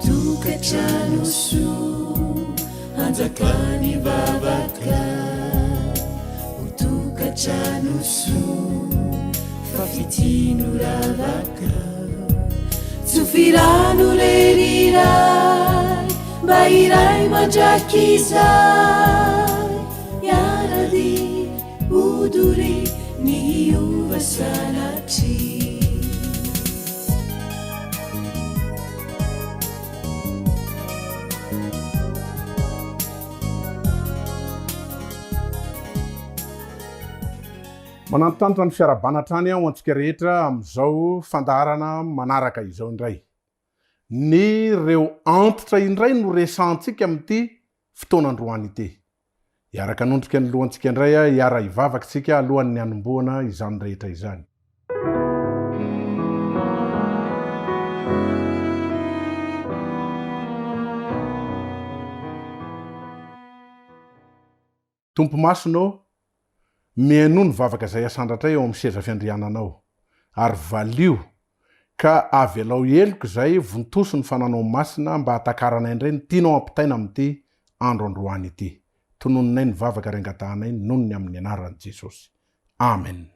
tokantrano soa hanjakan'ny vavaka Ho tokantrano soa fa fitia no ravaka Tsofy rano re ry Ray mba hiray mandrakizay Hiara-dia ho doria ny hiova sanatria. Manantitrantitra ny fiarahabana hatrany ho antsika rehetra amin'izao fandaharana manaraka izao indray. Ny reo antitra indray no resahantsika amin'ity fotoana androany ity. Hiaraka hanondrika ny lohantsika indray hiara hivavaka isika alohan'ny hanombohana izany rehetra izany. Tompo Masina ô, mihainoa ny vavaka izay asandratray eo amin'ny seza fiandriananao, ary valio, ka avelao heloka izay vontoso ny fananao masina mba hatakaranay indray ny tianao hampitaina amin'ity andro androany ity. Tononinay ny vavaka ary angatahanay noho ny amin'ny anaran'i Jesosy. Amen.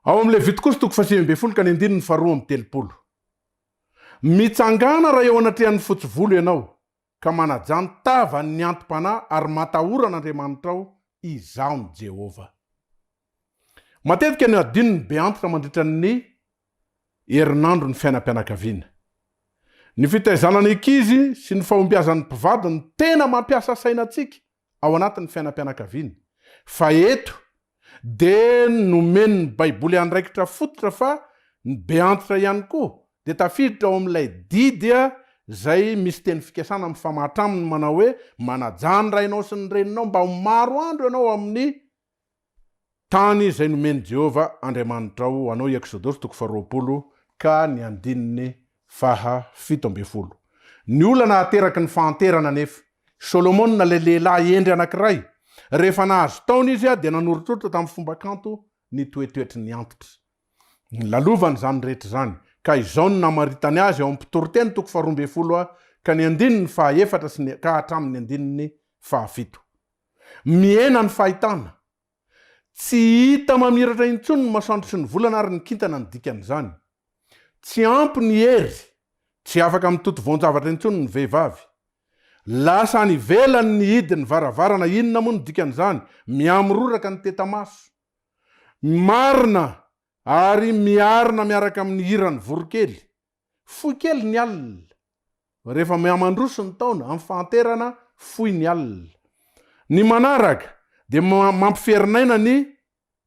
Ao amin'ny Levitikosy toko fahasivy ambin'ny folo ka ny andininy faharoa amby telopolo. Mitsangàna raha eo anatrehan'ny fotsy volo ianao, ka manajà ny tavan'ny anti-panahy ary matahora an'Andriamanitrao, Izaho no Jehovah. Matetika no adinon'ny be antitra mandritra ny herinandro ny fiainam-pianakaviana. Ny fitaizana ny ankizy sy ny fahombiazan'ny mpivady no tena mampiasa saina antsika ao anatin'ny fiainam-pianakaviana. Fa eto dia nomen'ny Baiboly andraikitra fototra fa ny be antitra ihany koa dia tafiditra ao amin'ilay didy izay misy teny fikasana mifamatra aminy manao hoe, Manajà ny rainao sy ny reninao mba ho maro andro ianao amin'ny Tany izay nomen'i Jehovah Andriamanitrao anao Eksodosy toko faharoapolo ka ny andininy faha 17. Ny olana ateraky ny fahanterana anefa, Solomona ilay lehilahy hendry anankiray, rehefa nahazo taona izy dia nanoritroritra tamin'ny fomba kanto ny toetoetry ny antitra. Nilalovany izany rehetra izany, ka izao no namaritany azy ao amin'ny Mpitoriteny toko faharoa ambin'ny folo ka ny andininy faha efatra sy ny ka hatramin'ny andininy fahafito. Mihena ny fahitana. Tsy hita mamiratra intsony ny masoandro sy ny volana ary ny kintana ny dikan'izany. Tsy ampy ny hery. Tsy afaka mitoto voan-javatra intsony ny vehivavy. Lasa any ivelany ny hidin'ny varavarana inona moa no dikan'izany? Mihamiroraka ny teta-maso. Marina ary miarina miaraka amin'ny hiran'ny voronkely. Fohy kely ny alina. Rehefa mihamandroso ny taona, amin'ny fahanterana, fohy ny alina. Ny manaraka dia mampiferin'aina ny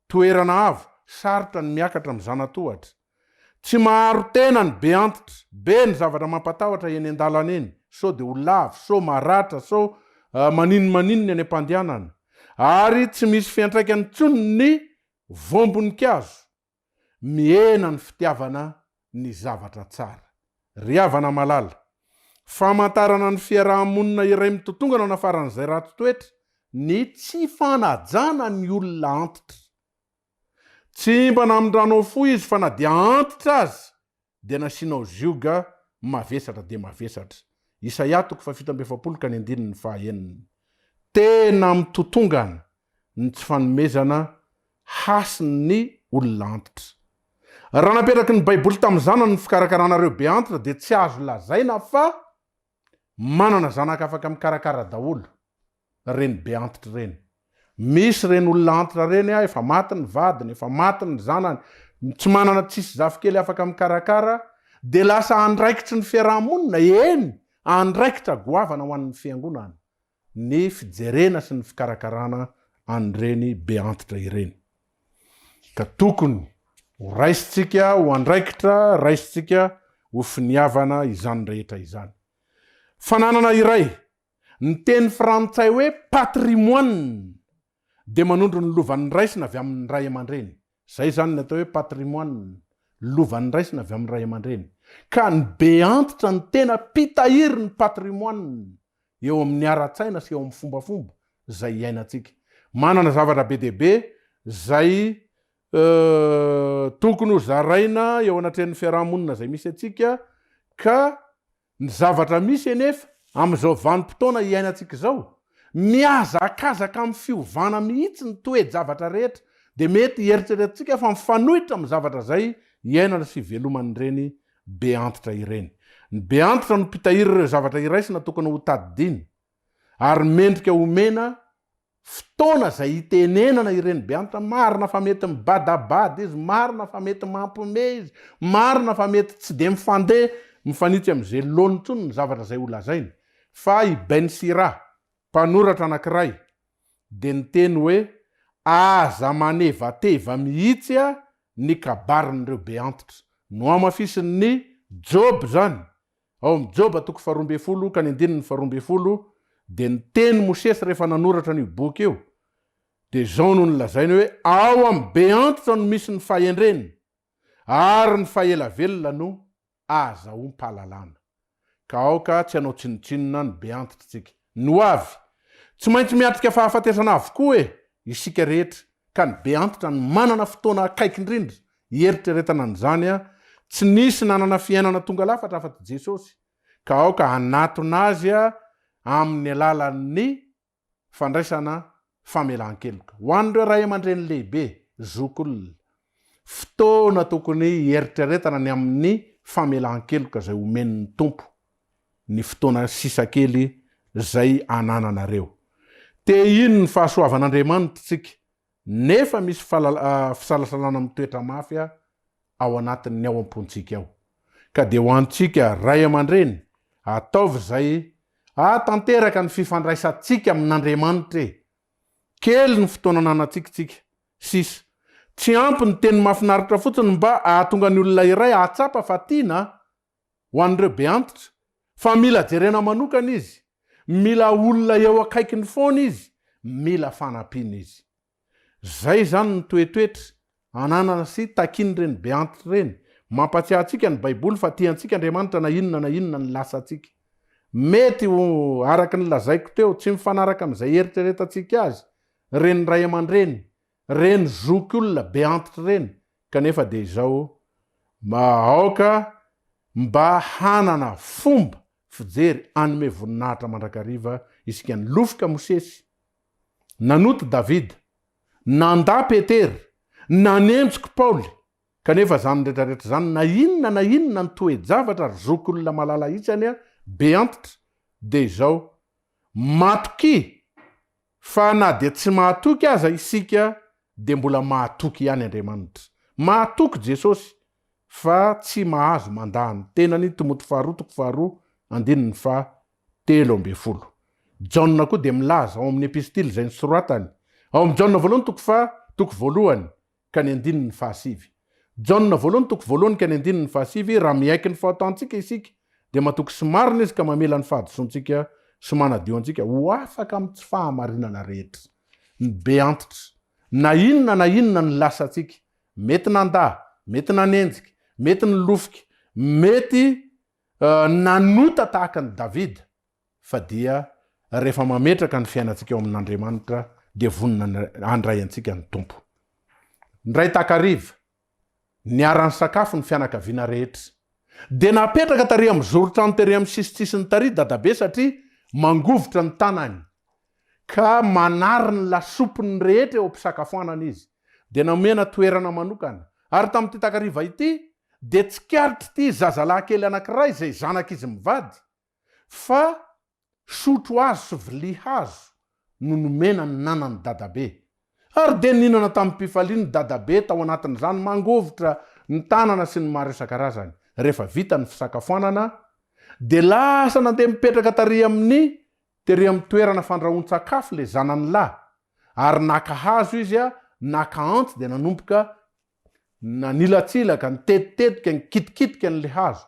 toerana avo, sarotra ny miakatra amin'ny zana-tohatra. Tsy maharo tena ny be antitra, be ny zavatra mampatahotra eny an-dalana eny, sao dia ho lavo, sao maratra, sao maninomaninona eny am-pandehanana. Ary tsy misy fiantraikany intsony ny voam-boninkazo. Mihena ny fitiavana ny zavatra tsara. Ry havana malala, famantarana ny fiaraha-monina iray mitotongana na faran'izay ratsy toetra ny tsy fanajana ny olona antitra. Tsy mba namindranao fo izy fa na dia antitra aza dia nasianao zioga mavesatra dia mavesatra. Isaia toko fahafito amby efapolo ka ny andininy fahaenina. Tena mitotongana ny tsy fanomezana hasiny ny olona antitra. Raha napetraky ny Baiboly tamin'ny zanany ny fikarakarana ireo be antitra dia tsy azo lazaina fa manana zanaka afaka mikarakara daholo ireny be antitra ireny. Misy ireny olona antitra ireny efa maty ny vadiny, efa maty ny zanany, tsy manana tsisy zafikely afaka mikarakara dia lasa andraikitry ny fiaraha-monina, eny andraikitra goavana ho an'ny fiangonana ny fijerena sy ny fikarakarana an'ireny be antitra ireny. Ka tokony ho raisintsika ho andraikitra, raisintsika ho finiavana izany rehetra izany. Fananana iray, ny teny frantsay hoe patrimoine dia manondro ny lova noraisina avy amin'ny ray aman-dreny. Izay izany ny atao hoe patrimoine, lova noraisina avy amin'ny ray aman-dreny. Ka ny be antitra no tena mpitahiry ny patrimoine eo amin'ny ara-tsaina sy eo amin'ny fombafomba. izay iainantsika. Manana zavatra be dia be izay tokony ho zaraina eo anatrehan'ny fiaraha-monina izay misy antsika ka Ny zavatra misy anefa, amin'izao vanim-potoana iainantsika izao, mihazakazaka amin'ny fiovana mihitsy ny toe-javatra rehetra, dia mety hieritreretintsika fa mifanohitra amin'ny zavatra izay iainana sy iveloman'ireny be antitra ireny. Ny be antitra no mpitahiry ireo zavatra iraisana tokony hotadidiana, ary mendrika homena fotoana izay hitenenana ireny be antitra, marina fa mety mibadabada izy, marina fa mety mampime izy, marina fa mety tsy dia mifandeha mifanitsy amin'izay laoniny intsony ny zavatra izay holazainy, fa i Ben Sira, mpanoratra anankiray, dia niteny hoe aza manevateva mihitsy ny kabarin'ireo be antitra. Nohamafisin'ny Joba izany Ao amin'ny Joba toko faharoambinifolo ka ny andininy faharoambinifolo dia niteny Mosesy rehefa nanoratra an'io boky io dia izao no nolazainy hoe ao amin'ny be antitra no misy ny fahendrena ary ny fahela velona no ahazahoam-pahalalana. Ka aoka tsy hanao tsinontsinona ny be antitra isika. Ny ho avy. Tsy maintsy miatrika fahafatesana avokoa e isika rehetra ka ny be antitra no manana fotoana akaiky indrindra hieritreretana an'izany a, tsy nisy nanana fiainana tonga lafatra afa-tsy Jesosy, ka aoka hanatona Azy amin'ny alalan'ny fandraisana famelan-keloka. Ho an'ireo ray aman-dreny lehibe, zokiolona, fotoana tokony hieritreretana ny amin'ny famelan-keloka izay omen'ny Tompo ny fotoana sisa kely izay anananareo. Te hino ny fahasoavan'Andriamanitra isika, nefa misy fisalasalana mitoetra mafy ao anatin'ny ao am-pontsika ao. Ka dia ho antsika ray aman-dreny, ataovy izay hahatanteraka ny fifandraisantsika amin'Andriamanitra e! Kely ny fotoana ananantsika tsika sisa. Tsy ampy ny teny mahafinaritra fotsiny mba hahatonga ny olona iray hahatsapa fa tiana ho an'ireo be antitra, fa mila jerena manokana izy, mila olona eo akaikiny foana izy, mila fanampiana izy. Zay izany ny toetoetra ananana sy takian'ireny be antitra ireny. Mampatsiahy antsika ny Baiboly fa tia antsika Andriamanitra na inona na inona ny lasantsika. Mety ho, araka ny lazaiko teo, tsy mifanaraka amin'izay eritreretantsika azy ireny ray aman-dreny, ireny zokiolona be antitra ireny, kanefa dia izao, mba aoka mba hanana fomba fijery hanome voninahitra mandrakariva isika. Nilofoka Mosesy, nanota Davida, nandà Petera, nanenjika Paoly, kanefa izany rehetrarehetra izany, na inona na inona ny toe-javatra, ry zokiolona malala isany be antitra, dia izao, matokia Fa na dia tsy mahatoky aza isika dia mbola mahatoky ihany Andriamanitra. Mahatoky Jesosy fa tsy mahazo mandà ny tenany Timoty faharoa toko faharoa andininy faha 13. Jaona koa dia milaza ao amin'ny epistily izay nosoratany ao amin'ny Jaona voalohany toko faha toko voalohany ka ny andininy fahasivy. Jaona voalohany toko voalohany ka ny andininy fahasivy, Raha miaiky ny fahotantsika isika, dia matoky sy marina Izy ka mamela ny fahadisoantsika sy manadio antsika ho afaka amin'ny tsy fahamarinana rehetra. Ny be antitra. Na inona na inona ny lasantsika, mety nandà, mety nanenjika, mety nilofika, mety nanota tahaka an'i Davida, fa dia rehefa mametraka ny fiainantsika eo amin'Andriamanitra dia vonona handray antsika ny Tompo. Indray takariva, niara-nisakafo ny fianakaviana rehetra. Dia napetraka tary amin'ny zoron-trano tery amin'ny sisintsisiny tary dadabe satria mangovitra ny tanany ka manary ny lasopiny rehetra eo am-pisakafoanana izy. Dia nomena toerana manokana. Ary tamin'ity takariva ity dia tsikaritr'ity zazalahy kely anankiray izay zanak'izy mivady Fa sotro hazo sy vilia hazo no nomena ny nanan'i dadabe. Ary dia nihinana tamim-pifaliana i dadabe tao anatin'izany mangovitra ny tanana sy ny maro isan-karazany. Rehefa vita ny fisakafoanana dia lasa nandeha mipetraka tary amin'ny tery amin'ny toerana fandrahoan-tsakafo ilay zanany lahy. Ary naka hazo izy, naka antsy dia nanomboka Nanilatsilaka, nitetitetika, nikitikitika an'ilay hazo.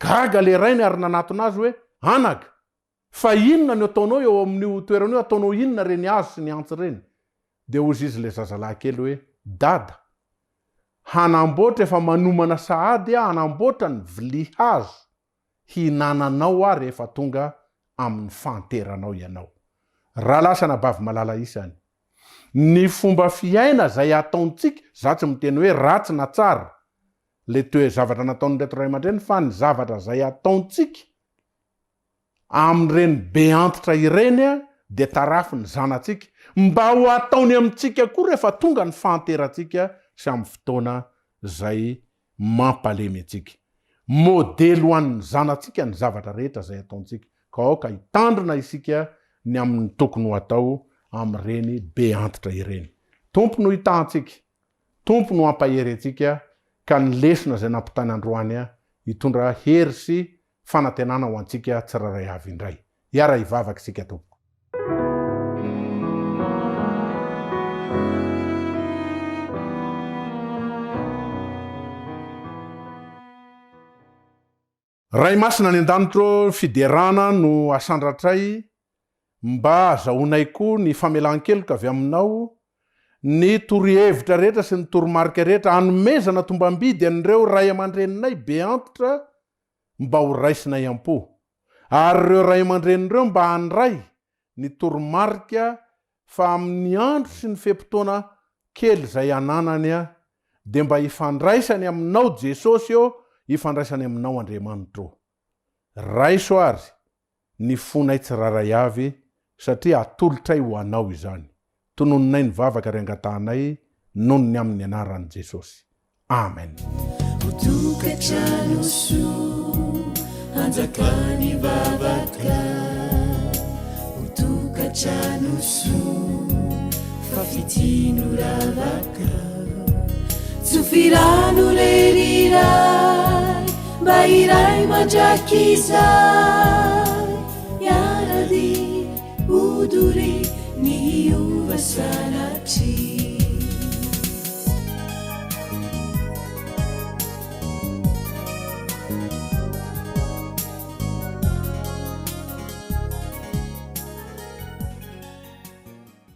Gaga ilay rainy ary nanatona azy hoe, Anaka, fa inona no ataonao eo amin'io toerana io? Ataonao inona ireny hazo sy ny antsy ireny? Dia hozy izy ilay zazalahy kely hoe, Dada, hanamboatra, efa manomana sahady aho hanamboatra ny vilia hazo hihinananao aho rehefa tonga amin'ny fahanteranao ianao. Rahalahy sy anabavy malala isany, ny fomba fiaina izay ataontsika, za tsy miteny hoe ratsy na tsara le toe-zavatra nataon'ireto ray aman-dreny fa ny zavatra izay ataontsika amin'ireny be antitra ireny dia tarafin'ny zanatsika mba ho ataony amintsika koa rehefa tonga ny fahanterantsika sy amin'ny fotoana izay mampalemy antsika. Modely ho an'ny zanatsika ny zavatra rehetra izay ataontsika, ka aoka hitandrina isika ny amin'ny tokony ho atao amin'ireny be antitra ireny. Tompo no hitahantsika, Tompo no hampahery antsika ka ny lesona izay nampitaina androany hitondra hery sy fanantenana ho antsika tsirairay avy indray. Hiara-hivavaka isika tompoko. Ray Masina any an-danitra ô, fiderana no asandratray mba azahoanay koa ny famelan-keloka avy aminao, ny torohevitra rehetra sy ny toromarika rehetra hanomezana tombam-bidy an'ireo ray aman-dreninay be antitra mba ho raisinay am-po, ary ireo ray aman-dreny ireo mba handray ny toromarika fa amin'ny andro sy ny fe-potoana kely izay ananany dia mba hifandraisany aminao Jesosy ô, hifandraisany aminao Andriamanitra ô. Raiso ary ny fonay tsirairay avy satria atolotray ho Anao izany. Tononinay ny vavaka ary angatahanay noho ny amin'ny anaran'i Jesosy. Amen. Ho tokantrano soa hanjakan'ny vavaka Ho tokantrano soa fa fitia no ravaka Tsofy rano re ry Ray mba hiray mandrakizay Hiara-dia ho doria ny hiova sanatria.